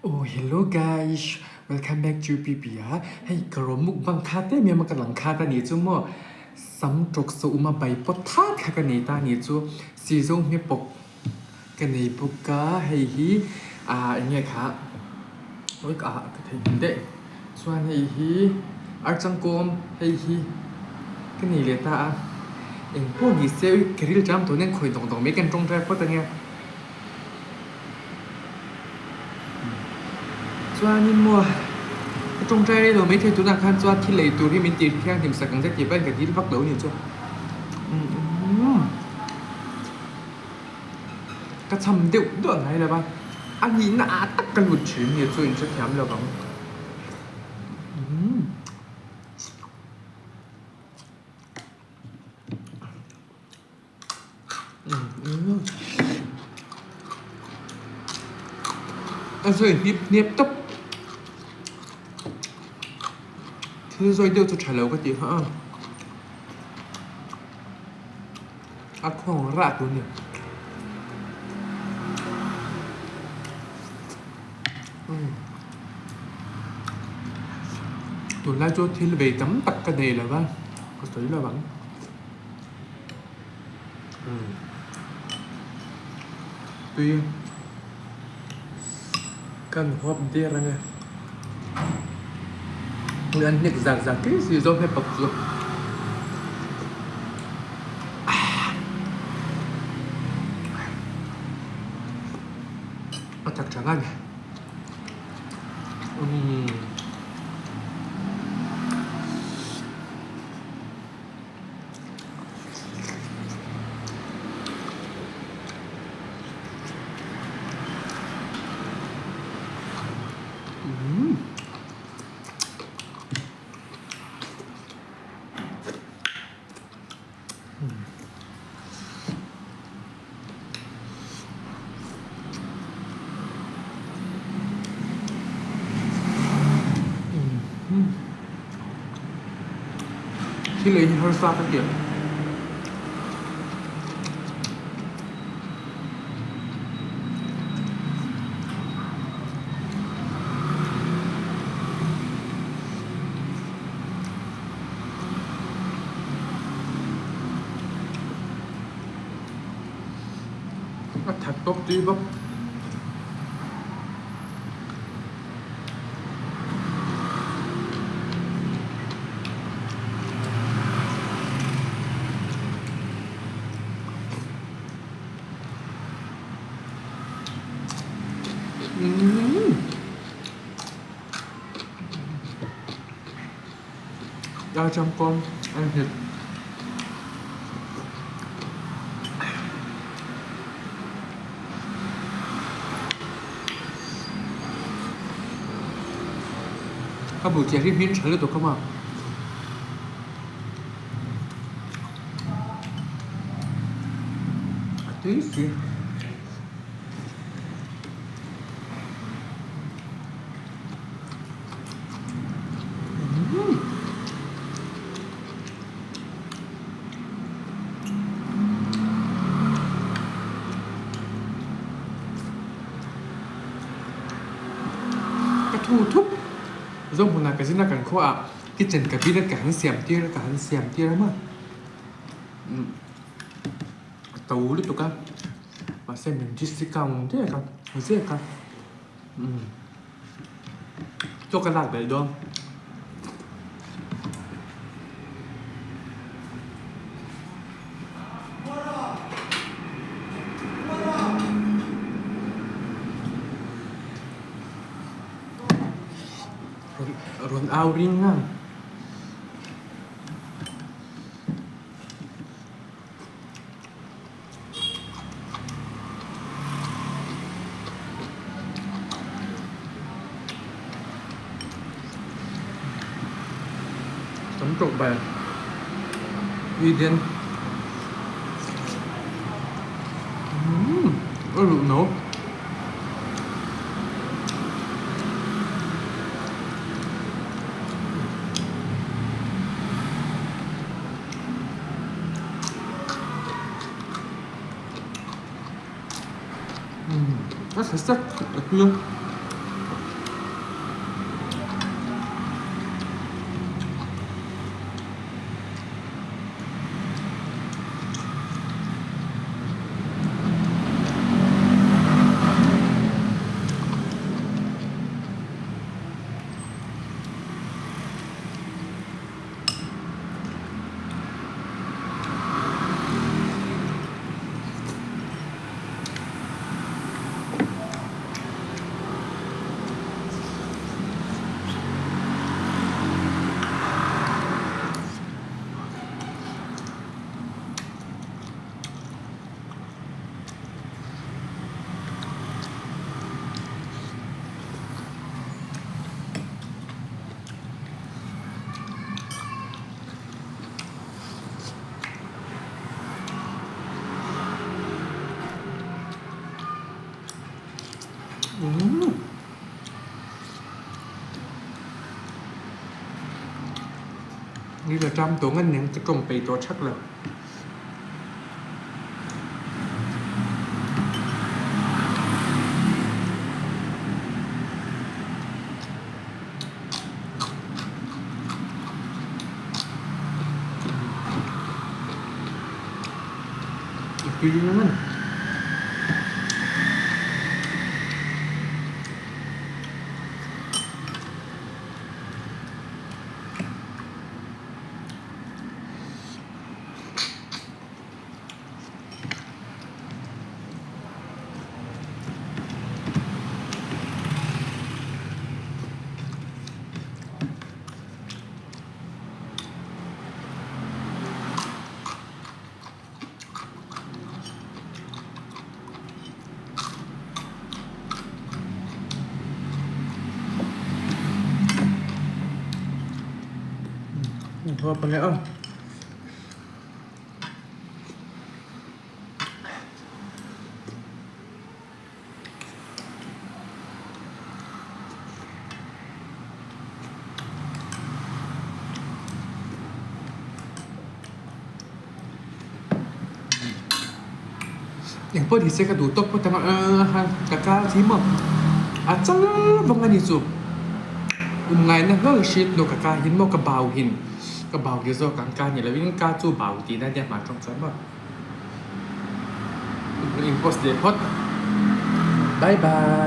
Oh hello guys, welcome back to PP a hei ka rawm mukbang kha te miam a ka lang khat a nih chu maw sam tawk sa uma bai pawt that kha ka nei ta a nih chu sizo hme pawk ka nei bawk a hei hi ah eng nge kha ui ka ah ka theihnghilh daih chuan hei hi archangkawm hei hi ka nei leh ta a eng pawh ni se ui ka ril ṭam tawh nen khawi dawk dawk mai kan tawngtai phawt ang e. Chuanin maw ka tawngtai rei lo maithei tunah khan chuan thil lei tur hi min tih thianghlim sak ang che tih pawhin ka dil vak lo a ni chu. Ka cham deuh duah ngai lo va, a nihna ah tak ka lut thin ni chu in hrethiam lo vang. A zawi hnip hnep tawp. Thil zawi deuh chu tha lo ka tih kha a. A khawng rah tur a ni. Tunlai chu thil vei tam tak ka nei lo va, ka sawi lo ang. Tui kan huap der ang e. An hnek zak zak kei si zawk he pak chu. A tak tha ngan. Umm. Thil ei hi harsa ka ti a. A that bawk tui bawk. Darchangkawm an nghet. Ka bu chiah hi hmin tha lutuk a maw. A tui si. Ka thu thup zawng hmunah ka zin a kan khuaah kitchen cabinet ka han siam tir ka han siam tir a maw a to lutuk a mahse min discount dek a zek a. Chaw ka lak belh dawn. Rawn au ring ngang. Tam tawk bai Eden umm a luh no. A tha sek a tui a. Ni la ṭam tawh ngan nen ka ṭawng peih tawh ṭhak lo. A tui ngan. Engpawh ni se ka duh tawp phawt ang a, ka kal thi maw? A chal vang a ni chu. Um ngaina hlawl hriat nu ka ka hin maw ka bau hin ka bau ti zawk ang ka ni lovin ka chu bau tihna nia hmah tawng chuan maw. In post leh phawt. Bye bye.